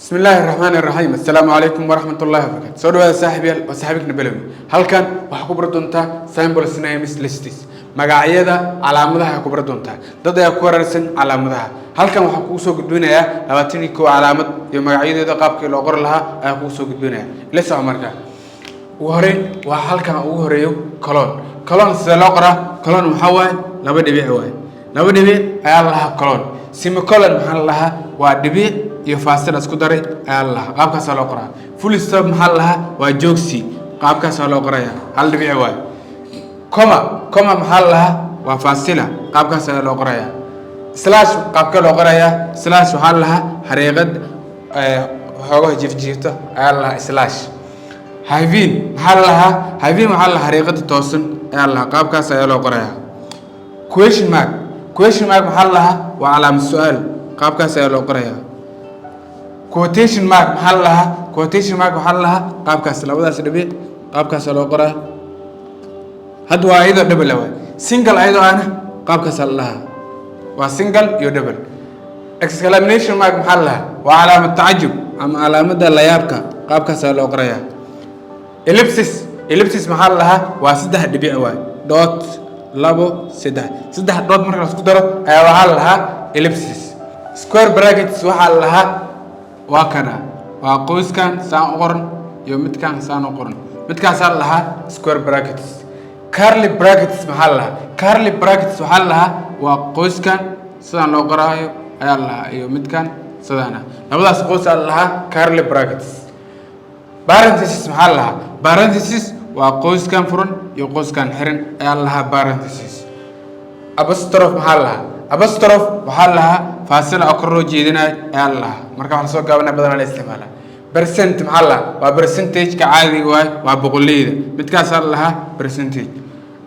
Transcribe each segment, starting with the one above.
Bismi illaahi raxmaani raxiim. Assalaamu calaykum waraxmat ullahi wabarakatu. Soo dhawaada, saaxiibyaal, waa saaxiibkna Belewi. Halkan waxaa ku baran doontaa symbols, names, lists, magacyada calaamadaha ku baran doontaa. Dad ayaa ku wareersan calaamadaha. Halkan waxaa kugu soo gudbinayaa 21 calaamad iyo magacyadooda, qaabkii loo qori lahaa ayaa kugu soo gudbinaya. Ila soco. Markaa ugu horeyn waa halkan ugu horeeyo colon. Colon sidee loo qoraa? Colon waxaa waaye laba dhibic waaye, laba dhibic ayaa la lahaa colon. Semicolon maxaa la lahaa? Waa dhibic iyo faasila isku daray ayaa la lahaa, qaabkaasaa loo qoraa. Full stop maxaa la lahaa? Waa joogsi, qaabkaasaa loo qoraya, hal dhibic waaye. Comma, comma maxaa la lahaa? Waa faasila, qaabkaas ayaa loo qoraya. Slash qaabkee loo qorayaa? Slash waxaa la lahaa xariiqad xoogaha jiifjiifta ayaa la lahaa slash. Hyphen maxaa la lahaa? Hyphen waxaa la lahaa xariiqada toosan ayaa la lahaa, qaabkaas ayaa loo qorayaa. Question mark, question mark maxaa la lahaa? Waa calaamad su-aal, qaabkaas ayaa loo qorayaa. Quotation mark maxaa la lahaa? Quotation mark waxaa la lahaa qaabkaas, labadaas dhibic, qaabkaasaa loo qoraa. Hadda waa iyadoo double waay. Single ayadoo ahna qaabkaasaa la lahaa, waa single iyo double. Exclamation mark maxaa la lahaa? Waa calaamad tacajub ama calaamadda layaabka, qaabkaasaa loo qorayaa. Ellipsis, ellipsis maxaa la lahaa? Waa saddex dhibic waay, dot, labo, saddex, saddex dot marka la isku daro ayaa waxaa la lahaa ellipsis. Square brackets waxaa la lahaa waa kana, waa qoyskan saan u qoran iyo midkan saan u qoran, midkaasaa la lahaa square brackets. Curly brackets maxaa la lahaa? Curly brackets waxaa la lahaa waa qoyskan sidaan loo qoraayo ayaa la lahaa iyo midkan sidaan ah, labadaas qoys aa la lahaa curly brackets. Parenthesis maxaa la lahaa? Parenthesis waa qoyskan furan iyo qoyskan xiran ayaa la lahaa parenthesis. Apostrophe maxaa la lahaa? Apostrophe waxaa la lahaa faasila oo kor loo jeedinayo ayaa la lahaa, marka wax lasoo gaabanaya badanaa la isticmaalaa. Percent maxaa la lahaa? Waa percentage-ka caadiga waay, waa boqoleyda, midkaasaa la lahaa percentage.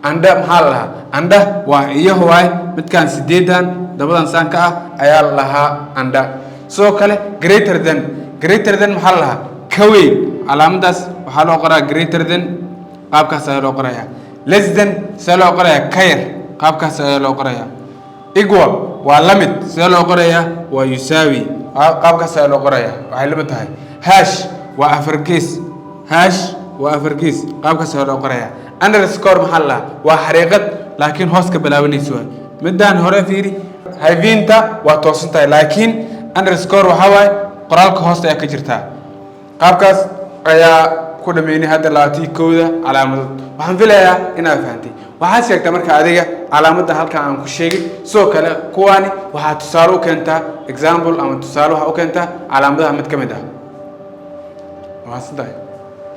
And maxaa la lahaa? And waa iyo waay, midkaan sideedan dabadan saan ka ah ayaa la lahaa and. Sidoo kale greater than, greater than maxaa la lahaa? Ka weyn, calaamadaas waxaa loo qoraa greater than, qaabkaas ayaa loo qorayaa. Less than see loo qorayaa? Ka yar, qaabkaas ayaa loo qorayaa. Equal waa la mid, see loo qorayaa? Waa yusaawi, qaabkaas ayaa loo qorayaa, waxay la mid tahay. Hash waa afar gees, hash waa afar gees, qaabkaas ayaa loo qorayaa. Underscore maxaa la lahaa? Waa xariiqad laakiin hoos ka bilaabanaysa waay. Midaan hore fiiri, hyphenta waa toosan tahay, laakiin underscore waxaa waaye qoraalka hoosta ayaa ka jirtaa. Qaabkaas ayaa ku dhameynay hadda 21-da calaamadood. Waxaan filayaa inaad fahantay. Waxaad sheegtaa marka adiga calaamadda halkan aan ku sheegay. Sidoo kale kuwaani waxaad tusaale u keentaa, example ama tusaale waxaa u keentaa calaamadaha mid ka mid ah. Mahadsan tahay.